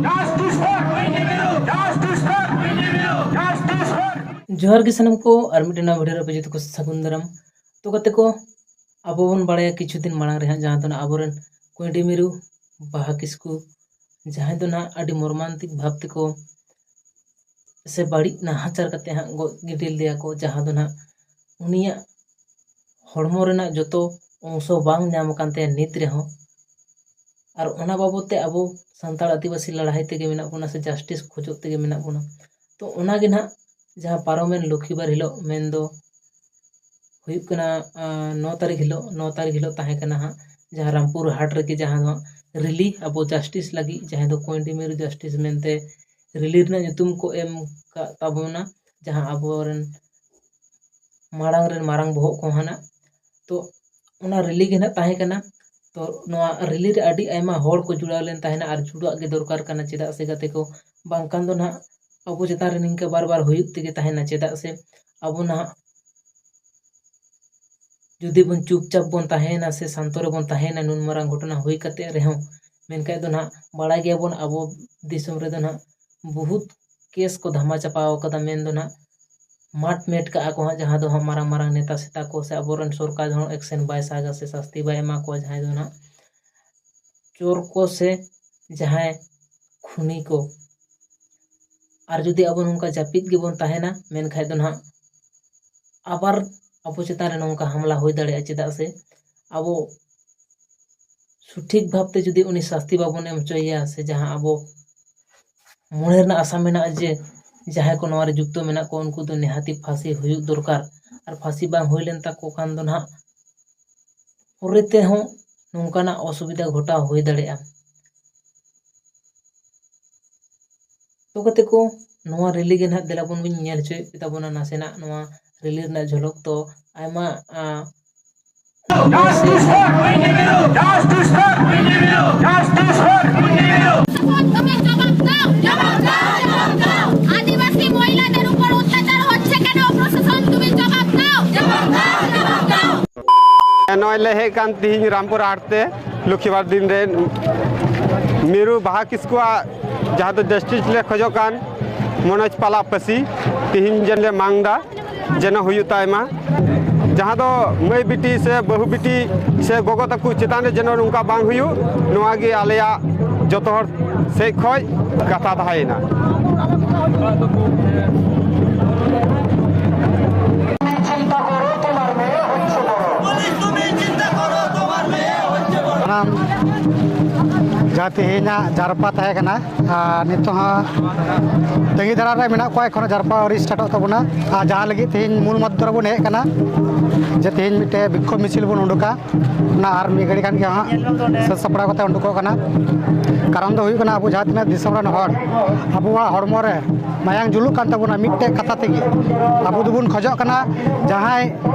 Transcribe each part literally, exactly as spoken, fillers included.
Justice for Queen Demirao! Justice for Queen Demirao! Justice for ᱡᱚᱦᱟᱨ ᱜᱮ ᱥᱟᱱᱟᱢ ᱠᱚ, ᱟᱨ ᱢᱤᱫᱴᱮᱱ ᱱᱟᱣᱟ ᱵᱷᱤᱰᱤᱭᱳ ᱨᱮ ᱟᱯᱮ ᱡᱚᱛᱚ ᱠᱚ ᱥᱟᱹᱜᱩᱱ ᱫᱟᱨᱟᱢ᱾ ᱛᱚ ᱜᱟᱛᱮ ᱠᱚ, ᱟᱵᱚ ᱵᱚᱱ ᱵᱟᱲᱟᱭᱟ ᱠᱤᱪᱷᱩ ᱫᱤᱱ ᱢᱟᱲᱟᱝ ᱨᱮ ᱦᱟᱸᱜ ᱡᱟᱦᱟᱸ ᱫᱚ ᱱᱟᱜ ᱟᱵᱚᱨᱮᱱ ᱠᱩᱸᱭᱰᱤ ᱢᱤᱨᱩ ᱵᱟᱦᱟ ᱠᱤᱥᱠᱩ, ᱡᱟᱦᱟᱸᱭ ᱫᱚ ᱱᱟᱜ ᱟᱹᱰᱤ ᱢᱚᱨᱢᱟᱱᱛᱤᱠ ᱵᱷᱟᱵᱽ ᱛᱮᱠᱚ ᱥᱮ ᱵᱟᱹᱲᱤᱡ ᱱᱟᱦᱟᱪᱟᱨ ᱠᱟᱛᱮ ᱦᱟᱸᱜ ᱜᱚᱡ ᱜᱤᱰᱤ ᱞᱮᱫᱮᱭᱟ ᱠᱚ, ᱡᱟᱦᱟᱸ ᱫᱚ ᱱᱟᱜ ᱩᱱᱤᱭᱟᱜ ᱦᱚᱲᱢᱚ ᱨᱮᱱᱟᱜ ᱡᱚᱛᱚ ᱚᱝᱥᱚ ᱵᱟᱝ ᱧᱟᱢ ᱟᱠᱟᱱ ᱛᱟᱭᱟ ᱱᱤᱛ ᱨᱮᱦᱚᱸ᱾ ᱟᱨ ᱚᱱᱟ ᱵᱟᱵᱚᱛ ᱛᱮ ᱟᱵᱚ ᱥᱟᱱᱛᱟᱲ ᱟᱹᱫᱤᱵᱟᱹᱥᱤ ᱞᱟᱹᱲᱦᱟᱹᱭ ᱛᱮᱜᱮ ᱢᱮᱱᱟᱜ ᱵᱚᱱᱟ ᱥᱮ ᱡᱟᱥᱴᱤᱥ ᱠᱷᱚᱡᱚᱜ ᱛᱮᱜᱮ ᱢᱮᱱᱟᱜ ᱵᱚᱱᱟ᱾ ᱛᱚ ᱚᱱᱟᱜᱮ ᱱᱟᱦᱟᱜ ᱡᱟᱦᱟᱸ ᱯᱟᱨᱚᱢᱮᱱ ᱞᱚᱠᱠᱷᱤᱵᱟᱨ ᱦᱤᱞᱳᱜ, ᱢᱮᱱᱫᱚ ᱦᱩᱭᱩᱜ ᱠᱟᱱᱟ, ᱟᱸ, ᱱᱚ ᱛᱟᱹᱨᱤᱠᱷ ᱦᱤᱞᱳᱜ, ᱱᱚ ᱛᱟᱹᱨᱤᱠᱷ ᱦᱤᱞᱳᱜ ᱛᱟᱦᱮᱸ ᱠᱟᱱᱟ ᱦᱟᱸᱜ ᱡᱟᱦᱟᱸ ᱨᱟᱢᱯᱩᱨ ᱦᱟᱴ ᱨᱮᱜᱮ ᱡᱟᱦᱟᱸ ᱫᱚ ᱦᱟᱸᱜ ᱨᱮᱞᱤ, ᱟᱵᱚ ᱡᱟᱥᱴᱤᱥ ᱞᱟᱹᱜᱤᱫ, ᱡᱟᱦᱟᱸ ᱫᱚ ᱠᱚᱭᱰᱤ ᱢᱤᱨᱩ ᱡᱟᱥᱴᱤᱥ ᱢᱮᱱᱛᱮ ᱨᱮᱞᱤ ᱨᱮᱱᱟᱜ ᱧᱩᱛᱩᱢ ᱠᱚ ᱮᱢ ᱠᱟᱜ ᱛᱟᱵᱚᱱᱟ, ᱡᱟᱦᱟᱸ ᱟᱵᱚᱨᱮᱱ ᱢᱟᱲᱟᱝ ᱨᱮᱱ ᱢᱟᱨᱟᱝ ᱵᱚᱦᱚᱜ ᱠᱚ ᱦᱟᱸᱜ᱾ ᱛᱚ ᱚᱱᱟ ᱨᱮᱞᱤ ᱜᱮ ᱱᱟᱜ ᱛᱟᱦᱮᱸ ᱠᱟᱱᱟ᱾ ᱛᱚ ᱱᱚᱣᱟ ᱨᱮᱞᱤ ᱨᱮ ᱟᱹᱰᱤ ᱟᱭᱢᱟ ᱦᱚᱲ ᱠᱚ ᱡᱩᱲᱟᱣ ᱞᱮᱱ ᱛᱟᱦᱮᱱᱟ, ᱟᱨ ᱡᱩᱲᱟᱜ ᱜᱮ ᱫᱚᱨᱠᱟᱨ ᱠᱟᱱᱟ, ᱪᱮᱫᱟᱜ ᱥᱮ ᱜᱟᱛᱮ ᱠᱚ, ᱵᱟᱝᱠᱷᱟᱱ ᱫᱚ ᱱᱟᱦᱟᱜ ᱟᱵᱚ ᱪᱮᱛᱟᱱ ᱨᱮ ᱱᱤᱝᱠᱟᱹ ᱵᱟᱨ ᱵᱟᱨ ᱦᱩᱭᱩᱜ ᱛᱮᱜᱮ ᱛᱟᱦᱮᱱᱟ᱾ ᱪᱮᱫᱟᱜ ᱥᱮ ᱟᱵᱚ ᱱᱟᱦᱟᱜ ᱡᱩᱫᱤ ᱵᱚᱱ ᱪᱩᱯᱪᱟᱯ ᱵᱚᱱ ᱛᱟᱦᱮᱸᱭᱮᱱᱟ ᱥᱮ ᱥᱟᱱᱛᱚ ᱨᱮᱵᱚᱱ ᱛᱟᱦᱮᱸᱭᱮᱱᱟ ᱱᱩᱱ ᱢᱟᱨᱟᱝ ᱜᱷᱚᱴᱚᱱᱟ ᱦᱩᱭ ᱠᱟᱛᱮ ᱨᱮᱦᱚᱸ, ᱢᱮᱱᱠᱷᱟᱡ ᱫᱚ ᱱᱟᱦᱟᱜ ᱵᱟᱲᱟᱭ ᱜᱮᱭᱟᱵᱚᱱ ᱟᱵᱚ ᱫᱤᱥᱚᱢ ᱨᱮᱫᱚ ᱱᱟᱦᱟᱜ ᱵᱚᱦᱩᱛ ᱠᱮᱥ ᱠᱚ ᱫᱷᱟᱢᱟ ᱪᱟᱯᱟᱣ ᱠᱟᱫᱟ, ᱢᱮᱱᱫᱚ ᱱᱟᱦᱟᱜ ᱢᱟᱴ ᱢᱮᱴ ᱠᱟᱜᱼᱟ ᱠᱚ ᱦᱟᱸᱜ, ᱡᱟᱦᱟᱸ ᱫᱚ ᱦᱟᱸᱜ ᱢᱟᱨᱟᱝ ᱢᱟᱨᱟᱝ ᱱᱮᱛᱟ ᱥᱮᱛᱟ ᱠᱚ ᱥᱮ ᱟᱵᱚᱨᱮᱱ ᱥᱚᱨᱠᱟᱨ ᱦᱚᱸ ᱮᱠᱥᱮᱱ ᱵᱟᱭ ᱥᱟᱜᱟ ᱥᱮ ᱥᱟᱥᱛᱤ ᱵᱟᱭ ᱮᱢᱟ ᱠᱚᱣᱟ, ᱡᱟᱦᱟᱸᱭ ᱫᱚ ᱱᱟᱦᱟᱜ ᱪᱳᱨ ᱠᱚ ᱥᱮ ᱡᱟᱦᱟᱸᱭ ᱠᱷᱩᱱᱤ ᱠᱚ᱾ ᱟᱨ ᱡᱩᱫᱤ ᱟᱵᱚ ᱱᱚᱝᱠᱟ ᱡᱟᱹᱯᱤᱫ ᱜᱮᱵᱚᱱ ᱛᱟᱦᱮᱱᱟ, ᱢᱮᱱᱠᱷᱟᱡ ᱫᱚ ᱱᱟᱦᱟᱜ ᱟᱵᱟᱨ ᱟᱵᱚ ᱪᱮᱛᱟᱱ ᱨᱮ ᱱᱚᱝᱠᱟ ᱦᱟᱢᱞᱟ ᱦᱩᱭ ᱫᱟᱲᱮᱭᱟᱜᱼᱟ, ᱪᱮᱫᱟᱜ ᱥᱮ ᱟᱵᱚ ᱥᱚᱴᱷᱤᱠ ᱵᱷᱟᱵᱽᱛᱮ ᱡᱩᱫᱤ ᱩᱱᱤ ᱥᱟᱥᱛᱤ ᱵᱟᱵᱚᱱ ᱮᱢ ᱦᱚᱪᱚᱭᱮᱭᱟ, ᱥᱮ ᱡᱟᱦᱟᱸ ᱟᱵᱚ ᱢᱚᱱᱮ ᱨᱮᱱᱟᱜ ᱟᱥᱟ ᱢᱮᱱᱟᱜᱼᱟ ᱡᱮ ᱡᱟᱦᱟᱸᱭ ᱠᱚ ᱱᱚᱣᱟ ᱨᱮ ᱡᱩᱠᱛᱚ ᱢᱮᱱᱟᱜ ᱠᱚᱣᱟ, ᱩᱱᱠᱩ ᱫᱚ ᱱᱤᱦᱟᱹᱛᱤ ᱯᱷᱟᱸᱥᱤ ᱦᱩᱭᱩᱜ ᱫᱚᱨᱠᱟᱨ᱾ ᱟᱨ ᱯᱷᱟᱸᱥᱤ ᱵᱟᱝ ᱦᱩᱭ ᱞᱮᱱ ᱛᱟᱠᱚ ᱠᱷᱟᱱ ᱫᱚ ᱱᱟᱦᱟᱜ ᱯᱚᱨᱮ ᱛᱮᱦᱚᱸ ᱱᱚᱝᱠᱟᱱᱟᱜ ᱚᱥᱩᱵᱤᱫᱷᱟ ᱜᱷᱚᱴᱟᱣ ᱦᱩᱭ ᱫᱟᱲᱮᱭᱟᱜᱼᱟ᱾ ᱛᱚ ᱜᱟᱛᱮ ᱠᱚ, ᱱᱚᱣᱟ ᱨᱮᱞᱤ ᱜᱮ ᱱᱟᱦᱟᱜ ᱫᱮᱞᱟ ᱵᱚᱱ ᱵᱤᱱ ᱧᱮᱞ ᱦᱚᱪᱚᱭᱮᱫ ᱛᱟᱵᱚᱱᱟ ᱱᱟᱥᱮᱱᱟᱜ ᱱᱚᱣᱟ ᱨᱮᱞᱤ ᱨᱮᱱᱟᱜ ᱡᱷᱚᱞᱚᱠ᱾ ᱛᱚ ᱟᱭᱢᱟ, ᱟ, Justice for Queen Demirao! Justice for Queen Demirao! Justice for Queen Demirao! তুমি জবাব দাও, জবাব দাও, জবাব দাও। আদিবাসী মহিলাদের উপর অত্যাচার হচ্ছে কেন? প্রশাসন, তুমি জবাব দাও, জবাব দাও, জবাব দাও। ᱱᱚᱜᱼᱚᱭ ᱞᱮ ᱦᱮᱡ ᱠᱟᱱ ᱛᱤᱦᱤᱧ ᱨᱟᱢᱯᱩᱨ ᱦᱟᱴ ᱛᱮ, ᱞᱚᱠᱠᱷᱤᱵᱟᱨ ᱫᱤᱱ ᱨᱮ ᱢᱤᱨᱩ ᱵᱟᱦᱟ ᱠᱤᱥᱠᱩᱣᱟᱜ ᱡᱟᱦᱟᱸ ᱫᱚ ᱡᱟᱥᱴᱤᱥ ᱞᱮ ᱠᱷᱚᱡᱚᱜ ᱠᱟᱱ ᱢᱚᱱᱳᱡᱽ ᱯᱟᱞᱟᱜ ᱯᱷᱟᱹᱥᱤ ᱛᱤᱦᱤᱧ ᱡᱮᱱ ᱞᱮ ᱢᱟᱝ ᱫᱟ, ᱡᱮᱱᱚ ᱦᱩᱭᱩᱜ ᱛᱟᱭ ᱢᱟ᱾ ᱡᱟᱦᱟᱸ ᱫᱚ ᱢᱟᱹᱭ ᱵᱤᱴᱤ ᱥᱮ ᱵᱟᱹᱦᱩ ᱵᱤᱴᱤ ᱥᱮ ᱜᱚᱜᱚ ᱛᱟᱠᱚ ᱪᱮᱛᱟᱱ ᱨᱮ ᱡᱮᱱᱚ ᱱᱚᱝᱠᱟ ᱵᱟᱝ ᱦᱩᱭᱩᱜ, ᱱᱚᱣᱟ ᱜᱮ ᱟᱞᱮᱭᱟᱜ ᱡᱚᱛᱚ ᱦᱚᱲ ᱥᱮᱫ ᱠᱷᱚᱡ ᱠᱟᱛᱷᱟ ᱛᱟᱦᱮᱸᱭᱮᱱᱟ᱾ ᱥᱟᱱᱟᱢ ᱡᱟᱦᱟᱸ ᱛᱮᱦᱮᱧᱟᱜ ᱡᱟᱨᱯᱟ ᱛᱟᱦᱮᱸ ᱠᱟᱱᱟ, ᱟᱨ ᱱᱤᱛᱚᱜ ᱦᱚᱸ ᱛᱟᱺᱜᱤ ᱫᱟᱨᱟᱢ ᱨᱮ ᱢᱮᱱᱟᱜ ᱠᱚᱣᱟ, ᱮᱠᱷᱚᱱᱳ ᱡᱟᱨᱯᱟ ᱟᱹᱣᱨᱤ ᱥᱴᱟᱨᱴᱚᱜ ᱛᱟᱵᱚᱱᱟ᱾ ᱟᱨ ᱡᱟᱦᱟᱸ ᱞᱟᱹᱜᱤᱫ ᱛᱮᱦᱮᱧ ᱢᱩᱞ ᱢᱚᱛᱞᱚᱵ ᱨᱮᱵᱚᱱ ᱦᱮᱡ ᱟᱠᱟᱱᱟ, ᱡᱮ ᱛᱮᱦᱮᱧ ᱢᱤᱫᱴᱮᱡ ᱵᱤᱠᱠᱷᱳᱵ ᱢᱤᱪᱷᱤᱞ ᱵᱚᱱ ᱩᱰᱩᱠᱟ, ᱚᱱᱟ ᱟᱨ ᱢᱤᱫ ᱜᱷᱟᱹᱲᱤ ᱠᱷᱟᱱ ᱜᱮ ᱦᱟᱸᱜ ᱥᱟᱹᱛ ᱥᱟᱯᱲᱟᱣ ᱠᱟᱛᱮ ᱩᱰᱩᱠᱚᱜ ᱠᱟᱱᱟ᱾ ᱠᱟᱨᱚᱱ ᱫᱚ ᱦᱩᱭᱩᱜ ᱠᱟᱱᱟ, ᱟᱵᱚ ᱡᱟᱦᱟᱸ ᱛᱤᱱᱟᱹᱜ ᱫᱤᱥᱚᱢ ᱨᱮᱱ ᱦᱚᱲ ᱟᱵᱚᱣᱟᱜ ᱦᱚᱲᱢᱚ ᱨᱮ ᱢᱟᱭᱟᱝ ᱡᱩᱞᱩᱜ ᱠᱟᱱ ᱛᱟᱵᱚᱱᱟ ᱢᱤᱫᱴᱮᱡ ᱠᱟᱛᱷᱟ ᱛᱮᱜᱮ, ᱟᱵᱚ ᱫᱚᱵᱚᱱ ᱠᱷᱚᱡᱚᱜ ᱠᱟᱱᱟ ᱡᱟᱦᱟᱸᱭ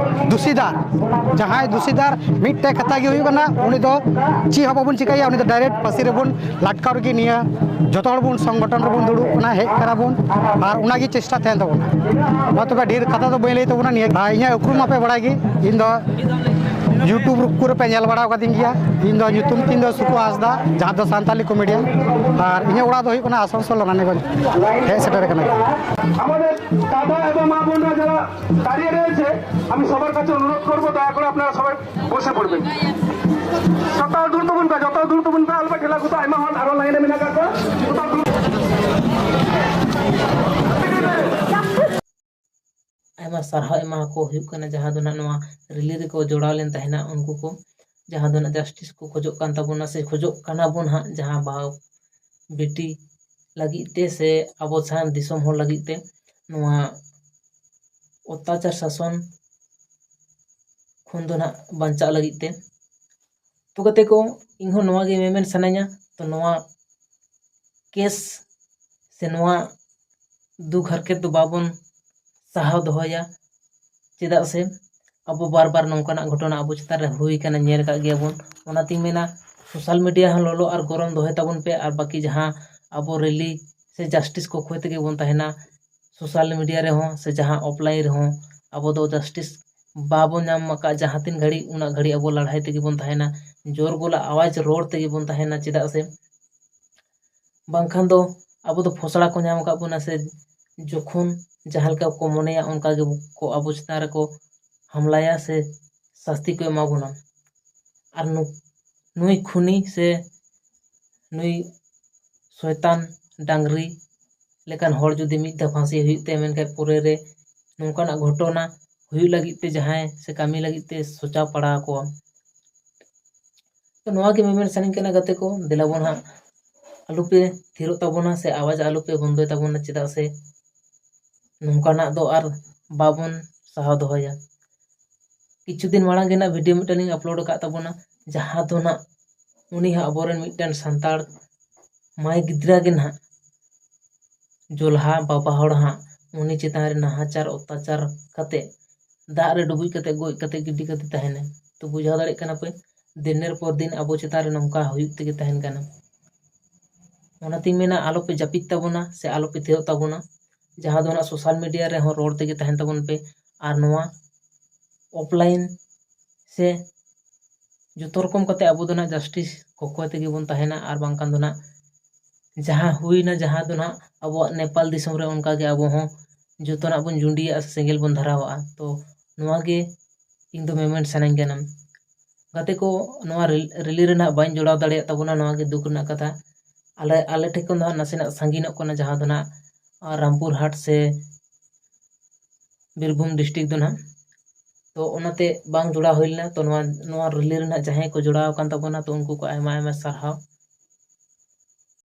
ᱫᱩᱥᱤᱫᱟᱨ, ᱡᱟᱦᱟᱸᱭ ᱫᱩᱥᱤᱫᱟᱨ ᱢᱤᱫᱴᱮᱡ ᱠᱟᱛᱷᱟ ᱜᱮ ᱦᱩᱭᱩᱜ ᱠᱟᱱᱟ, ᱩᱱᱤ ᱫᱚ ᱪᱮᱫ ᱦᱚᱸ ᱵᱟᱵᱚᱱ ᱪᱤᱠᱟᱹᱭᱟ, ᱩᱱᱤ ᱫᱚ ᱰᱟᱭᱨᱮᱠᱴ ᱯᱷᱟᱹᱥᱤ ᱨᱮᱵᱚᱱ ᱞᱟᱴᱠᱟᱣ ᱨᱮᱜᱮ ᱱᱤᱭᱟᱹ ᱡᱚᱛᱚ ᱦᱚᱲ ᱵᱚᱱ ᱥᱚᱝᱜᱚᱴᱷᱚᱱ ᱨᱮᱵᱚᱱ ᱫᱩᱲᱩᱵ ᱠᱟᱱᱟ, ᱦᱮᱡ ᱠᱟᱱᱟ ᱵᱚᱱ, ᱟᱨ ᱚᱱᱟᱜᱮ ᱪᱮᱥᱴᱟ ᱛᱟᱦᱮᱱ ᱛᱟᱵᱚᱱᱟ᱾ ᱢᱟ ᱛᱚᱵᱮ ᱰᱷᱮᱨ ᱠᱟᱛᱷᱟ ᱫᱚ ᱵᱟᱹᱧ ᱞᱟᱹᱭ ᱛᱟᱵᱚᱱᱟ᱾ ᱱᱤᱭᱟᱹ ᱟᱨ ᱤᱧᱟᱹᱜ ᱩᱯᱨᱩᱢ ᱢᱟᱯᱮ ᱵᱟᱲᱟᱭ ᱜᱮ, ᱤᱧ ᱫᱚ YouTube ᱠᱚᱨᱮ ᱯᱮ ᱧᱮᱞ ᱵᱟᱲᱟ ᱟᱠᱟᱫᱤᱧ ᱜᱮᱭᱟ᱾ ᱤᱧ ᱫᱚ ᱧᱩᱛᱩᱢ ᱛᱤᱧ ᱫᱚ ᱥᱩᱠᱩ ᱦᱟᱸᱥᱫᱟ, ᱡᱟᱦᱟᱸ ᱫᱚ ᱥᱟᱱᱛᱟᱞᱤ ᱠᱚᱢᱮᱰᱤᱭᱟᱱ, ᱟᱨ ᱤᱧᱟᱹᱜ ᱚᱲᱟᱜ ᱫᱚ ᱦᱩᱭᱩᱜ ᱠᱟᱱᱟ ᱟᱥᱟᱱᱥᱳᱞ ᱨᱟᱱᱤᱜᱚᱸᱡᱽ᱾ ᱦᱮᱡ ᱥᱮᱴᱮᱨ ᱠᱟᱱᱟ᱾ আমাদের দাদা এবং মা বোনরা যারা দাঁড়িয়ে রয়েছে, আমি সবার কাছে অনুরোধ করবো, দয়া করে আপনারা সবাই বসে পড়বেন। ᱡᱚᱛᱚ ᱦᱚᱲ ᱫᱩᱲᱩᱵ ᱛᱟᱵᱚᱱ ᱯᱮ, ᱡᱚᱛᱚ ᱦᱚᱲ ᱫᱩᱲᱩᱵ ᱛᱟᱵᱚᱱ ᱯᱮ, ᱟᱞᱚᱯᱮ ᱴᱷᱮᱞᱟ ᱠᱚᱫᱟ, ᱟᱭᱢᱟ ᱦᱚᱲ ᱟᱨᱚ ᱞᱟᱭᱤᱱ ᱨᱮ ᱢᱮᱱᱟᱜ ᱠᱟᱜ ᱠᱚᱣᱟ᱾ ᱡᱚᱛᱚ ᱦᱚᱲ ᱫᱩᱲᱩᱵ᱾ ᱟᱭᱢᱟ ᱥᱟᱨᱦᱟᱣ ᱮᱢᱟ ᱠᱚ ᱦᱩᱭᱩᱜ ᱠᱟᱱᱟ, ᱡᱟᱦᱟᱸ ᱫᱚ ᱱᱟᱜ ᱱᱚᱣᱟ ᱨᱮᱞᱤ ᱨᱮᱠᱚ ᱡᱚᱲᱟᱣ ᱞᱮᱱ ᱛᱟᱦᱮᱱᱟ ᱩᱱᱠᱩ ᱠᱚ, ᱡᱟᱦᱟᱸ ᱫᱚ ᱱᱟᱜ ᱡᱟᱥᱴᱤᱥ ᱠᱚ ᱠᱷᱚᱡᱚᱜ ᱠᱟᱱ ᱛᱟᱵᱚᱱᱟ ᱥᱮ ᱠᱷᱚᱡᱚᱜ ᱠᱟᱱᱟ ᱵᱚᱱ ᱦᱟᱸᱜ, ᱡᱟᱦᱟᱸ ᱵᱟᱦᱟ ᱵᱤᱴᱤ ᱞᱟᱹᱜᱤᱫ ᱛᱮ ᱥᱮ ᱟᱵᱚ ᱥᱟᱱᱟᱢ ᱫᱤᱥᱚᱢ ᱦᱚᱲ ᱞᱟᱹᱜᱤᱫ ᱛᱮ ᱱᱚᱣᱟ ᱚᱛᱛᱟᱪᱟᱨ ᱥᱟᱥᱚᱱ ᱠᱷᱚᱱ ᱫᱚ ᱱᱟᱜ ᱵᱟᱧᱪᱟᱜ ᱞᱟᱹᱜᱤᱫ ᱛᱮ᱾ ᱛᱚ ᱜᱟᱛᱮ ᱠᱚ, ᱤᱧᱦᱚᱸ ᱱᱚᱣᱟ ᱜᱮ ᱢᱮᱢᱮᱱ ᱥᱟᱱᱟᱧᱟ, ᱛᱚ ᱱᱚᱣᱟ ᱠᱮᱥ ᱥᱮ ᱱᱚᱣᱟ ᱫᱩᱠ ᱦᱟᱨᱠᱮᱛ ᱫᱚ ᱵᱟᱵᱚᱱ ᱥᱟᱦᱟᱣ ᱫᱚᱦᱚᱭᱟ, ᱪᱮᱫᱟᱜ ᱥᱮ ᱟᱵᱚ ᱵᱟᱨ ᱵᱟᱨ ᱱᱚᱝᱠᱟᱱᱟᱜ ᱜᱷᱚᱴᱚᱱᱟ ᱟᱵᱚ ᱪᱮᱛᱟᱱ ᱨᱮ ᱦᱩᱭ ᱠᱟᱱᱟ, ᱧᱮᱞ ᱟᱠᱟᱫ ᱜᱮᱭᱟᱵᱚᱱ᱾ ᱚᱱᱟᱛᱤᱧ ᱢᱮᱱᱟ, ᱥᱳᱥᱟᱞ ᱢᱤᱰᱤᱭᱟ ᱦᱚᱸ ᱞᱚᱞᱚ ᱟᱨ ᱜᱚᱨᱚᱢ ᱫᱚᱦᱚᱭ ᱛᱟᱵᱚᱱ ᱯᱮ, ᱟᱨ ᱵᱟᱹᱠᱤ ᱡᱟᱦᱟᱸ ᱟᱵᱚ ᱨᱮᱞᱤ ᱥᱮ ᱡᱟᱥᱴᱤᱥ ᱠᱚ ᱠᱷᱚᱡ ᱛᱮᱜᱮ ᱵᱚᱱ ᱛᱟᱦᱮᱱᱟ, ᱥᱳᱥᱟᱞ ᱢᱤᱰᱤᱭᱟ ᱨᱮᱦᱚᱸ ᱥᱮ ᱡᱟᱦᱟᱸ ᱚᱯᱷᱞᱟᱭᱤᱱ ᱨᱮᱦᱚᱸ ᱟᱵᱚ ᱫᱚ ᱡᱟᱥᱴᱤᱥ ᱵᱟᱵᱚᱱ ᱧᱟᱢ ᱟᱠᱟᱫ ᱡᱟᱦᱟᱸ ᱛᱤᱱ ᱜᱷᱟᱹᱲᱤᱡ, ᱩᱱᱟᱹᱜ ᱜᱷᱟᱹᱲᱤᱡ ᱟᱵᱚ ᱞᱟᱲᱦᱟᱭ ᱛᱮᱜᱮ ᱵᱚᱱ ᱛᱟᱦᱮᱱᱟ, ᱡᱳᱨ ᱜᱚᱞᱟ ᱟᱣᱟᱡᱽ ᱨᱚᱲ ᱛᱮᱜᱮ ᱵᱚᱱ ᱛᱟᱦᱮᱱᱟ, ᱪᱮᱫᱟᱜ ᱥᱮ ᱵᱟᱝᱠᱷᱟᱱ ᱫᱚ ᱟᱵᱚ ᱫᱚ ᱯᱷᱚᱥᱲᱟ ᱠᱚ ᱧᱟᱢ ᱟᱠᱟᱫ ᱵᱚᱱᱟ ᱥᱮ, ᱡᱚᱠᱷᱚᱱ ᱡᱟᱦᱟᱸ ᱞᱮᱠᱟ ᱠᱚ ᱢᱚᱱᱮᱭᱟ ᱚᱱᱠᱟ ᱜᱮ ᱠᱚ ᱟᱵᱚ ᱪᱮᱛᱟᱱ ᱨᱮᱠᱚ ᱦᱟᱢᱞᱟᱭᱟ ᱥᱮ ᱥᱟᱹᱥᱛᱤ ᱠᱚ ᱮᱢᱟ ᱵᱚᱱᱟ᱾ ᱟᱨ ᱱᱩ-, ᱱᱩᱭ ᱠᱷᱩᱱᱤ ᱥᱮ ᱱᱩᱭ ᱥᱚᱭᱛᱟᱱ ᱰᱟᱝᱨᱤ ᱞᱮᱠᱟᱱ ᱦᱚᱲ ᱡᱩᱫᱤ ᱢᱤᱫ ᱫᱷᱟᱣ ᱯᱷᱟᱸᱥᱤ ᱦᱩᱭᱩᱜ ᱛᱟᱭᱟ, ᱢᱮᱱᱠᱷᱟᱱ ᱯᱚᱨᱮ ᱨᱮ ᱱᱚᱝᱠᱟᱱᱟᱜ ᱜᱷᱚᱴᱚᱱᱟ ᱦᱩᱭᱩᱜ ᱞᱟᱹᱜᱤᱫ ᱛᱮ ᱡᱟᱦᱟᱸᱭ ᱥᱮ ᱠᱟᱹᱢᱤ ᱞᱟᱹᱜᱤᱫ ᱛᱮ ᱥᱚᱪᱟᱣ ᱯᱟᱲᱟᱣ ᱟᱠᱚᱣᱟ᱾ ᱛᱚ ᱱᱚᱣᱟ ᱜᱮ ᱢᱮᱢᱮᱱ ᱥᱟᱱᱟᱧ ᱠᱟᱱᱟ ᱜᱟᱛᱮ ᱠᱚ, ᱫᱮᱞᱟ ᱵᱚᱱ ᱦᱟᱸᱜ ᱟᱞᱚᱯᱮ ᱛᱷᱤᱨᱚᱜ ᱛᱟᱵᱚᱱᱟ ᱥᱮ ᱟᱣᱟᱡᱽ ᱟᱞᱚᱯᱮ ᱵᱚᱱᱫᱚᱭ ᱛᱟᱵᱚᱱᱟ, ᱪᱮᱫᱟᱜ ᱥᱮ ᱱᱚᱝᱠᱟᱱᱟᱜ ᱫᱚ ᱟᱨ ᱵᱟᱵᱚᱱ ᱥᱟᱦᱟᱣ ᱫᱚᱦᱚᱭᱟ᱾ ᱠᱤᱪᱷᱩ ᱫᱤᱱ ᱢᱟᱲᱟᱝ ᱜᱮ ᱱᱟᱜ video ᱢᱤᱫᱴᱟᱝ ᱞᱤᱧ upload ᱟᱠᱟᱫ ᱛᱟᱵᱚᱱᱟ, ᱡᱟᱦᱟᱸ ᱫᱚ ᱱᱟᱜ ᱩᱱᱤ ᱦᱚᱸ ᱟᱵᱚᱨᱮᱱ ᱢᱤᱫᱴᱮᱱ ᱥᱟᱱᱛᱟᱲ ᱢᱟᱹᱭ ᱜᱤᱫᱽᱨᱟᱹ ᱜᱮ ᱱᱟᱜ ᱡᱚᱞᱦᱟ ᱵᱟᱵᱟ ᱦᱚᱲ ᱦᱟᱸᱜ ᱩᱱᱤ ᱪᱮᱛᱟᱱ ᱨᱮ ᱱᱟᱦᱟᱪᱟᱨ ᱚᱛᱛᱟᱪᱟᱨ ᱠᱟᱛᱮ, ᱫᱟᱜ ᱨᱮ ᱰᱩᱵᱩᱡ ᱠᱟᱛᱮ, ᱜᱚᱡ ᱠᱟᱛᱮ ᱜᱤᱰᱤ ᱠᱟᱛᱮ ᱛᱟᱦᱮᱱᱟᱭ᱾ ᱛᱚ ᱵᱩᱡᱷᱟᱹᱣ ᱫᱟᱲᱮᱭᱟᱜ ᱠᱟᱱᱟ ᱯᱮ, ᱫᱤᱱᱮᱨ ᱯᱚᱨ ᱫᱤᱱ ᱟᱵᱚ ᱪᱮᱛᱟᱱ ᱨᱮ ᱱᱚᱝᱠᱟ ᱦᱩᱭᱩᱜ ᱛᱮᱜᱮ ᱛᱟᱦᱮᱱ ᱠᱟᱱᱟ᱾ ᱚᱱᱟᱛᱤᱧ ᱢᱮᱱᱟ, ᱟᱞᱚᱯᱮ ᱡᱟᱹᱯᱤᱫ ᱛᱟᱵᱚᱱᱟ ᱥᱮ ᱟᱞᱚᱯᱮ ᱛᱷᱤᱨᱚᱜ ᱛᱟᱵᱚᱱᱟ᱾ ᱡᱟᱦᱟᱸ ᱫᱚ ᱱᱟᱜ social media ᱨᱮᱦᱚᱸ ᱨᱚᱲ ᱛᱮᱜᱮ ᱛᱟᱦᱮᱱ ᱛᱟᱵᱚᱱ ᱯᱮ, ᱟᱨ ᱱᱚᱣᱟ offline ᱥᱮ ᱡᱚᱛᱚ ᱨᱚᱠᱚᱢ ᱠᱟᱛᱮ ᱟᱵᱚ ᱫᱚ ᱱᱟᱜ justice ᱠᱚᱠᱚᱭ ᱛᱮᱜᱮ ᱵᱚᱱ ᱛᱟᱦᱮᱱᱟ᱾ ᱟᱨ ᱵᱟᱝᱠᱷᱟᱱ ᱫᱚ ᱱᱟᱜ ᱡᱟᱦᱟᱸ ᱦᱩᱭᱱᱟ, ᱡᱟᱦᱟᱸ ᱫᱚ ᱱᱟᱜ ᱟᱵᱚᱣᱟᱜ ᱱᱮᱯᱟᱞ ᱫᱤᱥᱚᱢ ᱨᱮ, ᱚᱱᱠᱟ ᱜᱮ ᱟᱵᱚ ᱦᱚᱸ ᱡᱚᱛᱚᱱᱟᱜ ᱵᱚᱱ ᱡᱩᱸᱰᱤᱭᱟᱜᱼᱟ ᱥᱮ ᱥᱮᱸᱜᱮᱞ ᱵᱚᱱ ᱫᱷᱚᱨᱟᱣᱟᱜᱼᱟ᱾ ᱛᱚ ᱱᱚᱣᱟ ᱜᱮ ᱤᱧ ᱫᱚ ᱢᱮᱢᱮᱱ ᱥᱟᱱᱟᱧ ᱠᱟᱱᱟ᱾ ᱜᱟᱛᱮ ᱠᱚ, ᱱᱚᱣᱟ ᱨᱤᱞ-, rally ᱨᱮ ᱱᱟᱜ ᱵᱟᱹᱧ ᱡᱚᱲᱟᱣ ᱫᱟᱲᱮᱭᱟᱜ ᱛᱟᱵᱚᱱᱟ, ᱱᱚᱣᱟ ᱜᱮ ᱫᱩᱠ ᱨᱮᱱᱟᱜ ᱠᱟᱛᱷᱟ᱾ ᱟᱞᱮ, ᱟᱞᱮ ᱴᱷᱮᱱ ᱠᱷᱚᱱ ᱫᱚ ᱦᱟᱸᱜ ᱱᱟᱥᱮᱱᱟᱜ ᱥᱟᱺᱜᱤᱧᱚᱜ ᱠᱟᱱᱟ, ᱡᱟᱦᱟᱸ ᱫᱚ ᱱᱟᱜ, ᱟᱨ, ᱨᱟᱢᱯᱩᱨ ᱦᱟᱴ ᱥᱮ ᱵᱤᱨᱵᱷᱩᱢ district ᱫᱚ ᱱᱟᱜ᱾ ᱛᱚ ᱚᱱᱟᱛᱮ ᱵᱟᱝ ᱡᱚᱲᱟᱣ ᱦᱩᱭ ᱞᱮᱱᱟ᱾ ᱛᱚ ᱱᱚᱣᱟ, ᱱᱚᱣᱟ rally ᱨᱮᱱᱟᱜ ᱡᱟᱦᱟᱸᱭ ᱠᱚ ᱡᱚᱲᱟᱣ ᱟᱠᱟᱱ ᱛᱟᱵᱚᱱᱟ, ᱛᱚ ᱩᱱᱠᱩ ᱠᱚ ᱟᱭᱢᱟ ᱟᱭᱢᱟ ᱥᱟᱨᱦᱟᱣ᱾